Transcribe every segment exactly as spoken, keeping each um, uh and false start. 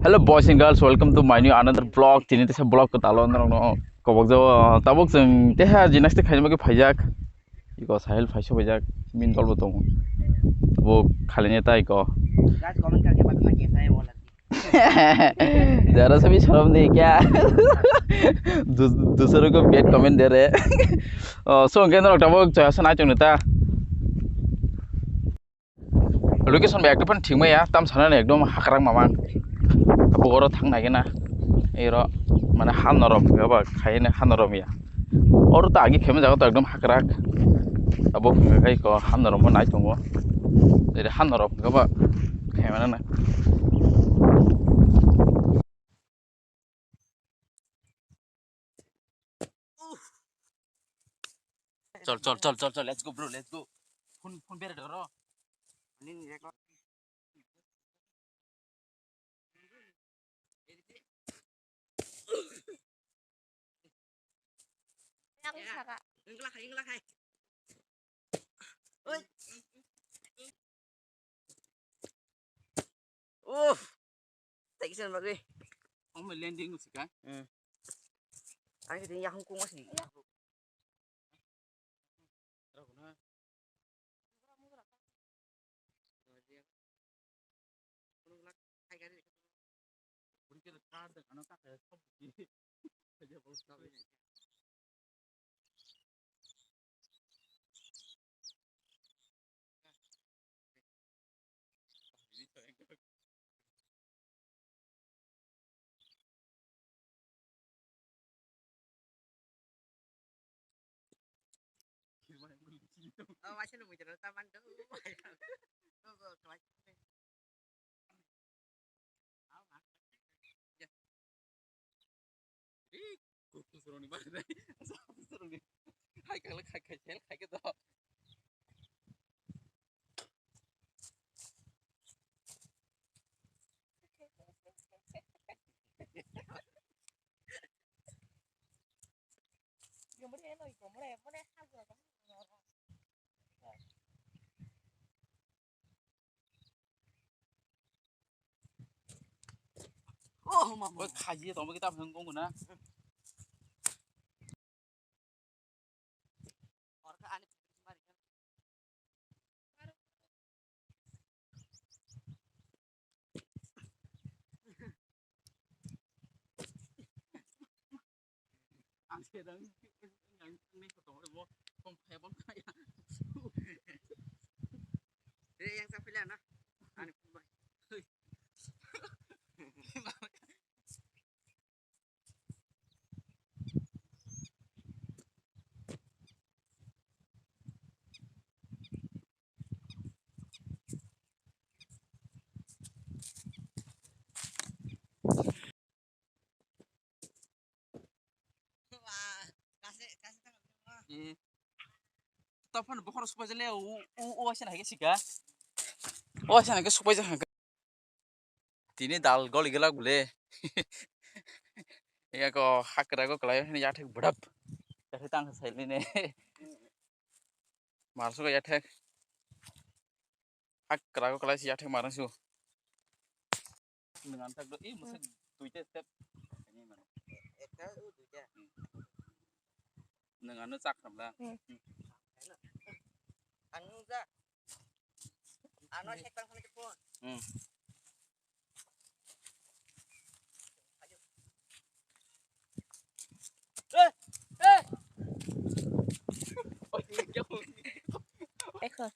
Hello boys and girls, welcome to my new another vlog. Tini tesa vlog ko talo norok no kobok jabo tabuk jeng teha jinas te khaini bagwi phaijak. Iko Sahil phaiso phaijak, min dol bo tongo. Tabuk khalini ta iko. Guys, comment karke batna kaisa hai wo lagdi. Jara sabhi sharam nahi kya? Dus-, dusaro ko bad comment de rahe. Oh, so hwnkhe norok tabuk joya sana chwng ta. Location bai ekdom thik maya, tam sana ekdom hakrak mamang. Abo oro thang nai gena. Ero mane ha norom hwnkhe ba khaine ha norom ya. Oro ta agi khema jaga to ekdom hakrak. Abo hwnkhe kai ko ha norom bo nai tongo. Ere ha norom hwnkhe ba khaimana na. Chol, chol, chol, chol, chol, let's go, bro, let's go. Phone, phone bere doro. Uff. Taikisan bagwi. Omo landing sika. Hmm. Ang khe yakung kung masi. Oh, masih nunggu jalan taman tuh. Hai kala khai khai khai khai to. Oh, mama. Oi, khaji tongba kita phang kong na. Ang sedang yang ini ketemu mau kong pebang kaya. Re yang sampai lah nah. Ani kumbai. Tophan bokhoro supaijale u u u aisa nake sika. O aisa nake supaijak hangke. Tini dal goli gela gule. Eko hakra go kelai hini yathek budap. Yathek tang sailini. Marso go yathek. Hakra go kelai si yathek marang su. Nang antak do i musa duita step. Ekta u duita. Nang ano chak khamla. Ang nung ja. Ano sek tang khamla phone. Ekho.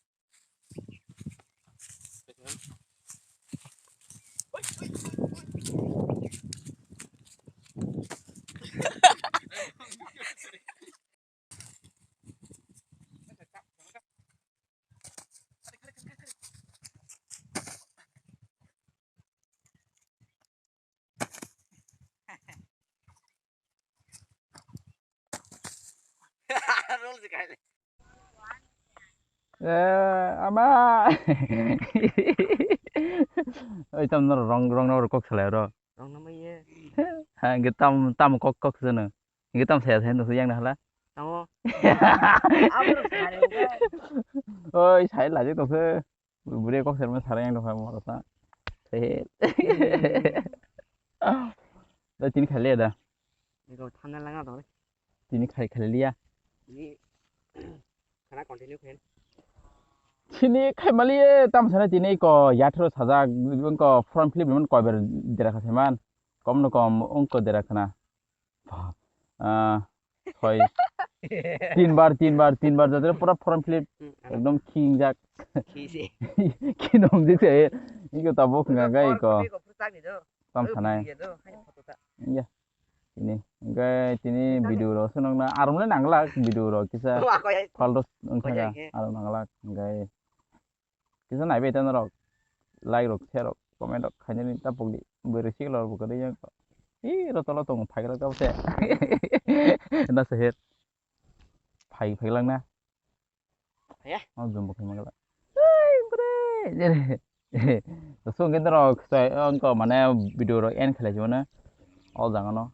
Roll si kaile. Eh, ama. Oi, tam no rong, rong no kok salai ro. Rong no mai ye. Ha, ge tam, tam kok, kok seno. Ge tam saya, saya no yang na hala. Tamo. Abro sare. Oi, sai lajik to se. Buri kok serma sare yang to ha mo ta. Sai. Da tini khailiya da. Ego thanna langa dong. Tini khai khailiya. Ni khana continue khen. Tini khaimaliye tam sana tini ko yathro sajak ko form fill up man koi ber dera kha seman. Kom no kom ongko dera khana. Ah, soi. Tin bar, tin bar, tin bar jadre pura form fill up. Hmm, ano. Ekdom khingjak. Khisi. Khinong jikse. Iko tabuk ngagai ko. Form fill up ko pura chak ni do. Tam sanai. Iya do, hai photo ta. Iya. Ini. Enggak, ini video lo seneng na. Arum le nanglak video lo kisa. Wah, kau ya. Faldos Kau ya, engkau iya. Arum nanglak. Enggak. Kisa naibe tan rok. Like rok, share rok, comment rok khainani tapok di. Bwrwi sik lor bwkha de yang. Ih, ro tolo tong phai rok tabo se. Na se het. Phai phai lang na. Ya. Oh, jumbo khai magala. Hey, bre. Jere. So ngin rok sai angko mane video rok end khlai jibana. O jagano.